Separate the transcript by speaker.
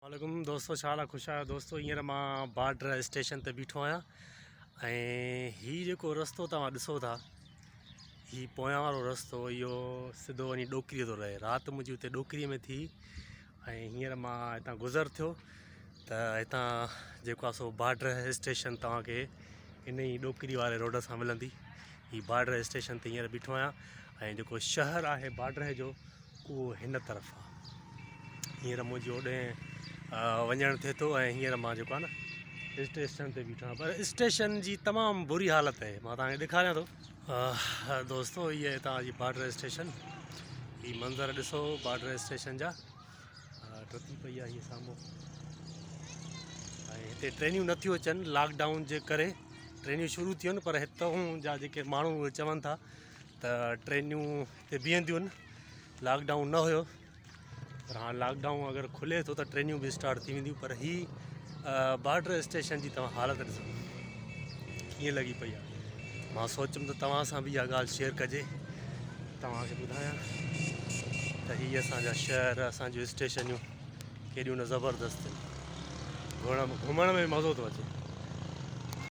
Speaker 1: عليڪم دوستو ڇا حال آ خوش آهيو دوستو هينئر مان بارڊر اسٽيشن تي بيٺو آهيان ۽ هي جيڪو رستو توهان ڏسو ٿا هي پويان وارو رستو اهو سڌو وڃي ڏوڪري ٿو رهي رات منهنجي اتي ڏوڪري ۾ ٿي ۽ هينئر مان هتان گذر ٿيو ته هتان جيڪو آ سو بارڊر اسٽيشن توهان کي ان ئي ڏوڪري واري روڊ سان ملندي هي بارڊر اسٽيشن تي هينئر بيٺو آهيان ۽ جيڪو شهر آهي بارڊر جو اهو هن طرف آ. هينئر منهنجي اوڏي وڃڻ ٿئي ٿو ۽ هينئر مان جيڪو آ نه اسٽيشن تي بيٺو آهيان پر اسٽيشن جي تمام بري حالت آهي مان توهان کي ڏيکاريان ٿو دوستو هي هتان جي بارڊر اسٽيشن هي منظر ڏسو بارڊر اسٽيشن جا ٽٽي پئي آهي هي سامهون ۽ هتي ٽرينيون نٿيون اچن لاڪ ڊائون جي ڪري ٽرينيون شروع ٿيون پر هتان جا جيڪي ماڻهو اهي چون ٿا ته ٽرينيون هتي بيهنديون آهن لاڪ ڊائون نه هيو پر هاڻ لاڪ ڊائون اگر کلي ٿو ته ٽرينيون به اسٽارٽ ٿي وينديون پر هي بارڊر اسٽيشن جي توهان حالت ڏسو ڪيئن لڳي پئي آهي مان سوچيم ته توهان سان به اها ڳالهه شيئر ڪجي توهان کي ٻڌايان ته هي اسانجا شهر اسانجون اسٽيشنيون ڪيڏيون نه زبردست آهن گهمڻ ۾ مزو ٿو اچي.